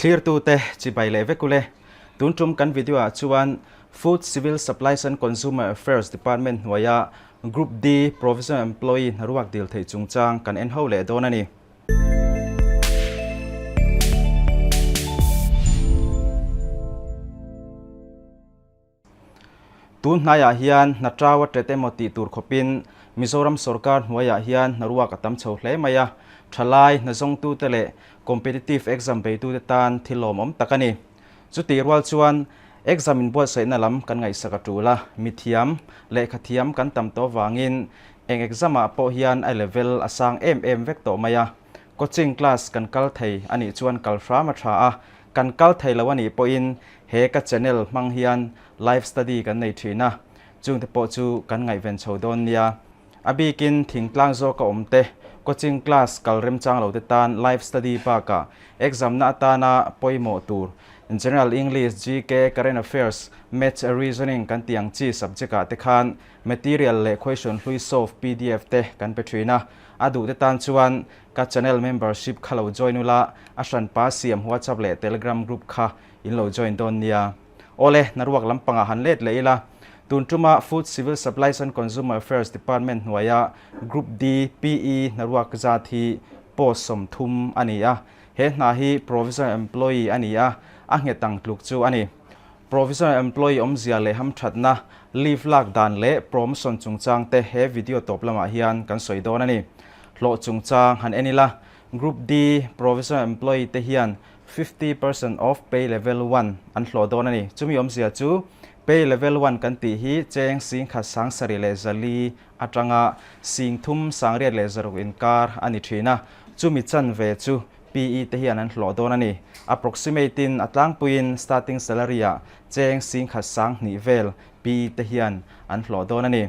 Thlirtute chibai leh vek ule. Tun tum kan video ah chuan Food, Civil Supplies and Consumer Affairs Department hnuaia Group D Provisional Employee hnaruak dil theih chungchang kan en ho leh dawn a ni. Tun hnaiah hian hna tau a tet emaw tih tur khawpin Mizoram sorkar hnuaiah hian hnaruak a tam chho hle mai a, thalai, hnazawngtute leh competitive exam beitute tan thil lawmawm tak a ni. Chutih rual chuan exam inbuatsaihna lam kan ngaihsak a tul a, mithiam, lehkhathiam kan tam tawh vangin eng exam ah pawh hian a level a sang em em vek tawh mai a, coaching class kan kal thei a nih chuan kal hram a tha a, kan kal thei lo a nih pawhin He ka channel hmang hian live study kan nei thin a, chungte pawh chu kan ngaihven chho dawn nia. A bikin thingtlang zawka awm te, coaching class kal remchang lo te tan live study bakah exam na atana pawimawh tur General English, GK, Current Affairs, Maths, Reasoning kan tih ang chi subject ah te khan material leh question hlui solve pdf te kan pe thin a, a duh te tan chuan ka channel membership kha lo join ula, a hranpa siam WhatsApp leh Telegram group kha In lo join dawn nia. Awle, hnaruak lampangah han let leh ila. Tun tuma Food, Civil Supplies and Consumer Affairs Department hnuaia Group D, PE, hnaruak zat hi post 30 a ni a. He hna hi Provisional Employee a ni a, a nghet ang tluk chu a ni. Provisional Employee awmzia leh hamthatna, leave lak dan leh promotion chungchang te he video tawp lamah hian kan sawi dawn a ni. Hlawh chungchang han en ila, Group D, Provisional Employee te hian 50% of pay level one an hlawh dawn a ni. Chumi awmzia chu pay level one kan tih hi cheng 17,700 atanga 3600 inkar a ni thin a, chumi chanve chu PE te hian an hlawh dawn a ni. Approximate in a tlangpuiin starting salary ah cheng 12,000 vel PE te hian an hlawh dawn a ni.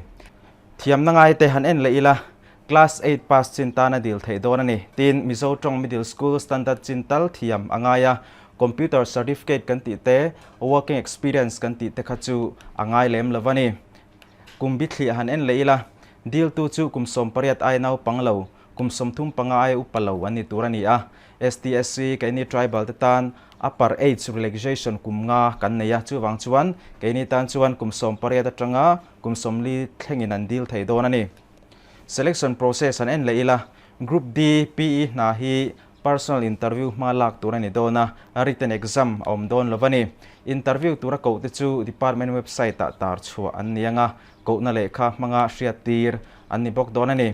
Thiamna ngai te han en leh ila Class eight pass chin tan a dil theih dawn a ni. Tin, Mizo tawng Middle School standard chin tal thiam a ngai a, Computer certificate kan tih te, working experience kan tih te kha chu a ngai lem lo a ni. Kum bithliah han en leh ila, diltu chu kum 18 ai naupang lo, kum 35 ai upa lo an ni tur a ni a. STSC, keini tribal te tan upper age relaxation kum nga kan nei a, chuvang chuan keini tan chuan kum 18 atanga kum 40 thlengin an dil thei dawn a ni. Selection process an en leh ila, Group D, PE hna hi personal interview hma lak tur a ni dawn a, written exam a awm dawn lo a ni. Interview tura koh te chu department website ah tar chhuah an ni ang a, kohna lehkha hmanga hriat tir an ni bawk dawn a ni.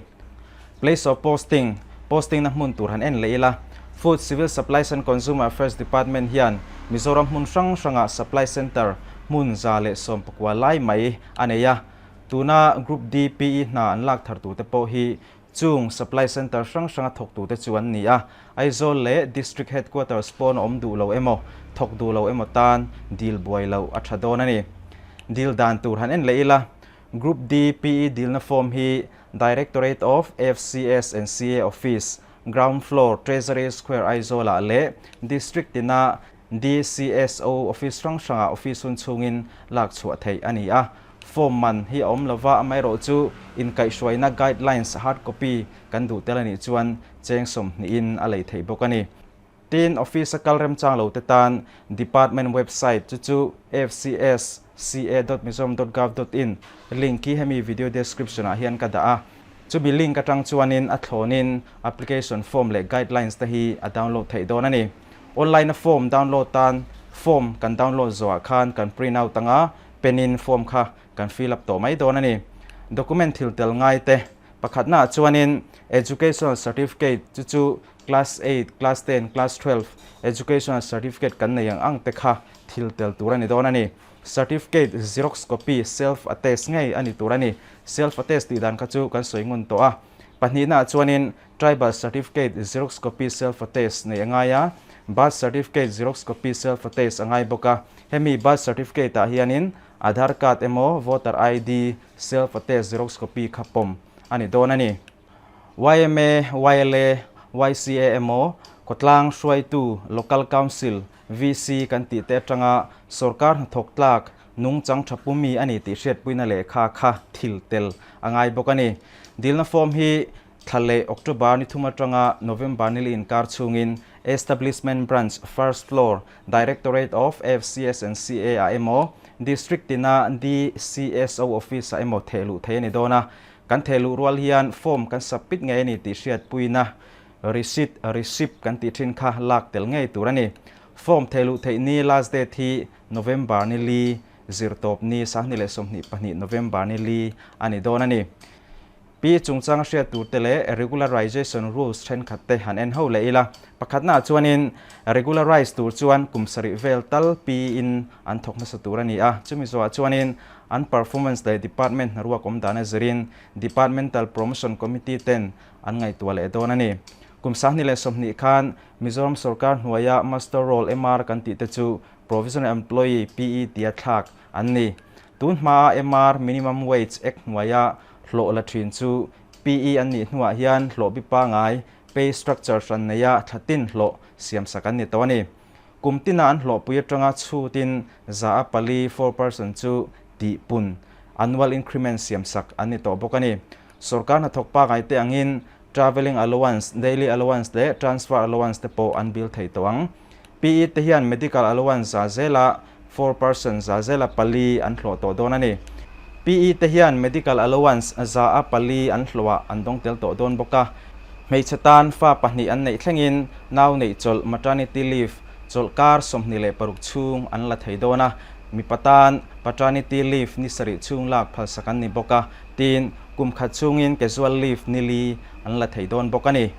Place of posting, Posting na hmun tur han en leh ila, Food, Civil Supplies and Consumer Affairs Department hian Mizoram hmun hrang hrangah supply centre hmun 119 lai mai a nei a, Tuna Group D PE hna an lak thar tute pawh hi chung supply centre hrang hranga thawk tute chu an ni a, Aizawl leh District Headquarters pawn awm duh lo emaw, thawk duh lo emaw tan dil buai loh a tha dawn a ni. Dil dan tur han en leh ila, Group D PE dilna form hi Directorate of FCS and CA Office, Ground Floor, Treasury Square Aizawl-ah leh District tina DCSO Office hrang hrangah office hun chhungin lak chhuah theih a ni a. Form man hi a awm lova, amaherawhchu inkaihhruaina guidelines hard copy kan duh tel a nih chuan cheng 20-in a lei theih bawk a ni. Tin, office a kal remchang lo te tan department website chu chu fcsca.mizoram.gov.in link hi hemi video description ah hian ka dah a. Chumi link atang chuanin a thlawnin application form leh guidelines te hi a download theih dawn a ni. Online a form download tan form kan download zawhah khan kan print out anga pen in form kha kan fill up tawh mai dawn a ni. Document thil tel ngai te pakhatnaah chuanin Educational Certificate chu chu Class eight, Class ten, Class 12 Educational Certificate kan nei ang ang te kha thil tel tur a ni dawn a ni. Certificate Xerox copy self attest ngei a ni tur a ni. Self attest tih dan kha chu kan sawi ngun tawh a. Pahnihnaah chuanin Tribal Certificate Xerox copy self attest nei a ngai a, Birth Certificate Xerox copy self attest a ngai bawk a. Hemi Birth Certificate ah hianin Aadhaar Card emaw Voter ID self attest Xerox copy kha pawm a ni dawn a ni. Yma, YLA, YCA emaw khawtlang hruaitu Local Council, VC kan tih te atanga sorkar hnathawk tlak nungchang tha pumi a ni tih hriatpuina lehkha kha thil tel a ngai bawk a ni. Dilna form hi thla leh October ni thum atanga November ni li inkar chhungin Establishment Branch, First Floor, Directorate of FCS and CA ah emaw, District tina DCSO Office ah emaw thehluh theih a ni dawn a. Kan thehluh rual hian form kan submit ngei a ni tih hriatpuina receipt, receipt, kan tih thin kha lak tel ngei tur a ni. Form thehluh theih ni last date hi November ni li, zirtawp ni 2022 November ni li a ni dawn a ni. Pi chungchang hriat tur te leh regularization rules thenkhat te han en ho leh ila. Pakhatnaah chuanin regularize tur chuan kum sarih vel tal pi in an thawk hmasa tur a ni a, chumi zawhah chuanin an performance leh department hnaruak awm dan a zirin Departmental Promotion Committee ten an ngaihtuah leh dawn a ni. Kum 2020 khan Mizoram sorkar hnuaia Muster Roll, MR, kan tih te chu Provisional Employee, PE, tia thlak an ni. Tun hmaa MR, Minimum Wage, Act hnuaia hlawh la thin chu PE an nih hnuah hian hlawh bi pangai, pay structure, hran neia thla tin hlawh siamsak an ni tawh a ni. Kum tina an hlawhpui atanga chhutin 4%, 4%, chu tihpun, annual increment, siamsak an ni tawh bawk a ni. Sorkar hnathawk pangai te angin Travelling allowance, daily allowance leh transfer allowance te pawh an bill thei tawh ang. PE te hian medical allowance 4% 4% an hlawh tawh dawn a ni. PE te hian medical allowance 4% an hlawhah an dawng tel tawh dawn bawk a. Hmeichhe tan fa pahnih an neih thlengin nau neih chawlh, maternity leave, chawlh kar 26 chhung an la thei dawn a. Mipa tan paternity leave ni sarih chhung lak phalsak an ni bawk a. Tin, kum khat chhungin casual leave ni li an la thei dawn bawk a ni.